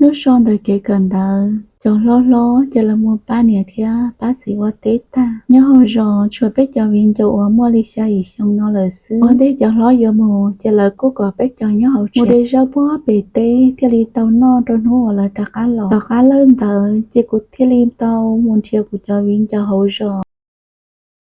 Hnub so ntawm kev kawm ntawv, cov hlob hlob ces lawv mus pab niam thiab pab txiv ua teb tag. Nyob hauv zos tshuav peb cov viv ncaus uas muaj li xya yim xyoo no lawm xwb. Ua ntej cov hlob yuav mus ces lawv kuj kom peb cov nyob hauv tsev mus de zaub puag pem teb thiaj li tau noj rau hnub uas lawv rov qab los. Tom qab lawm ntawd ces kuv thiaj li tau mus nrhiav kuv cov viv ncaus hauv zos.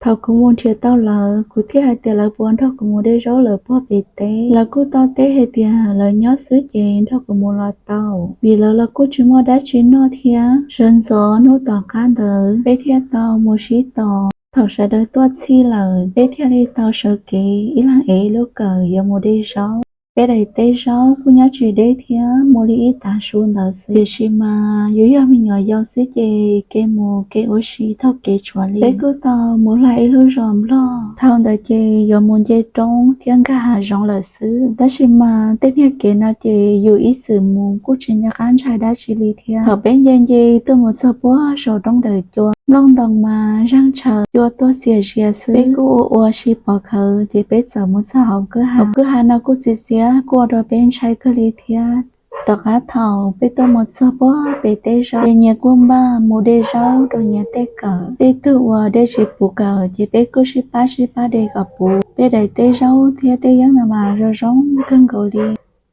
Thaum kuv mus nrhiav tau lawv, kuv thiaj hais tias lawv puas nrog kuv mus de zaub lawm puag pem teb. Lawv kuj tau teb hais tias lawv nyob xwb ces nrog kuv mus los tau, vim lawv los kuj tsis muaj dab tsi noj thiab. Sawv ntxov hnub tom qab ntawd peb thiaj tau mus sib tos. Thaum sawv daws tuaj txhij lawm, peb thiaj li tau sawv kev ib leeg ev ib lub kawm yuav mus de zaub. Peb daim teb zaub kuj nyob tsis deb thiab, muaj li ib tav su ntawd xwb. Tiam sis mas yus yog me nyuam yaus xwb ces kev mus kev ua si taug kev tshuav li. Peb kuj tau mus hla ib lub zos Nplog. Thaum ntawd ces yuav mus nce roob thiab nkag hav zoov lawm xwb, tab sis mas tej niag kev no ces yus ib txwm mus kuj tsis nco qab ntshai dab tsi li thiab. Thaum peb nce nce tuaj mus txog puag saum roob ntawm cua, nplooj ntoos mas zeeg tshaws, cua tuaj txias zias xwb. Peb kuj ua ua si pov khawv ces peb txawm mus txog hauv kwj ha. Hauv kwj ha no kuj txias txias, kuj ua rau peb ntshai kawg li thiab. Tom qab thaum peb tuaj mus txog puag pem teb zaub ces nyias kuj npaj mus de zaub rau nyias tej kawm. Tej tug uas de tsis puv kawm ces peb kuj sib pab sib pab de kom puv. Peb daim teb zaub thiab teb yeeb no mas zoo zoo kawg nkaus li.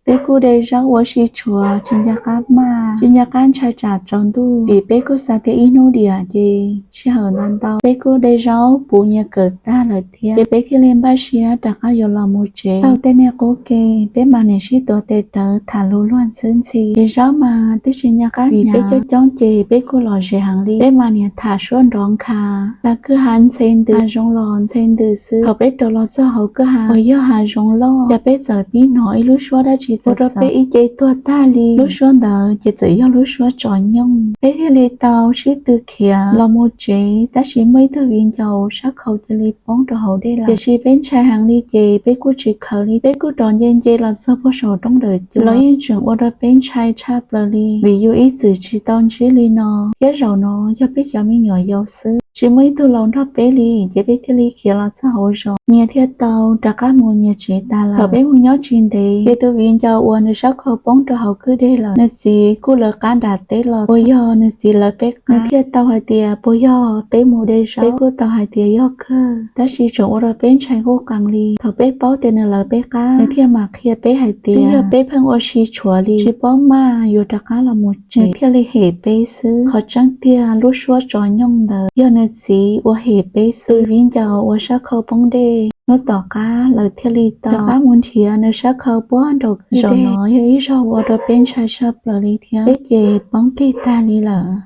Peb kuj de zaub ua si tshuav tsis nco qab maj, tsis nco qab ntshai tsam tsaus ntuj, vim peb kuj xav tias ib hnub diam ces sij hawm ntau ntau. Peb kuj de zaub puv nyias kawm tag lawm thiab, ces peb thiaj li npaj siab rov qab yuav los mus tsev. Tau tej niag qub ke, peb mas niam sib tuav tes rawv tham lus luag ntxhwb ntxhi. Ces zaub mas twb tsis nco qab hnyav, peb coob coob ces peb kuj lom zem heev li. Peb mas niam tham suab nrov nkhav, tag kwj ha ntxhe ntws, hav zoov los ntxhe ntws xwb. Thaum peb rov los txog hauv kwj ha uas yog hav zoov loj, cas peb txawm pib hnov ib lub suab dab tsi ua rau peb ib ce tuag tag li. Lub suab ntawd ces txawm yog lub suab tsom nyooj. Peb thiaj li tau sib tw khiav los mus tsev, tab sis muaj ib tug viv ncaus sab khau cia li poob rau hauv dej lawm. Tiam sis peb ntshai heev li ces peb kuj tsis khaws li, peb kuj rov nce nce los txog puag saum roob ntawm cua. Los yeej tseem ua rau peb ntshai tshaj plaws li, vim yus ib txwm tsis tau ntsib li no, thiab zaum no yog peb cov me nyuam yaus xwb, tsis muaj ib tug laus nrog peb li, ces peb thiaj li khiav los txog hauv zos. Nyias thiaj tau rov qab mus nyias tsev tas lawm. Thaum peb mus nyob tsis ntev, ces tus viv ncaus uas nws sab khau poob rau hauv kwj deg lawm, nws txiv kuj lawv qab nram teb los, puas yog nws txiv lawv peb qab? Nws thiaj tau hais tias puas yog peb mus de zaub? Peb kuj tau hais tias yog kawg, tab sis tseem ua rau peb ntshai quj qees li. Thaum peb paub tias nws lawv peb qab, nws thiaj mam qhia peb hais tias twb yog peb pheej ua si tshuav li, tsis paub maj yuav rov qab los mus tsev, nws thiaj li hem peb xwb. Qhov tseeb tiag lub suab tsom nyooj ntawd yog nws txiv uas hem peb xwb. Tus viv ncaus uas sab khau poob dej, hnub tom qab lawv thiaj li tau rov qab mus nrhiav nws sab khau puag nraum kwj deg. Zaum no yog ib zaug ua rau peb ntshai tshaj plaws li thiab, peb ces poob plig tag li lawm.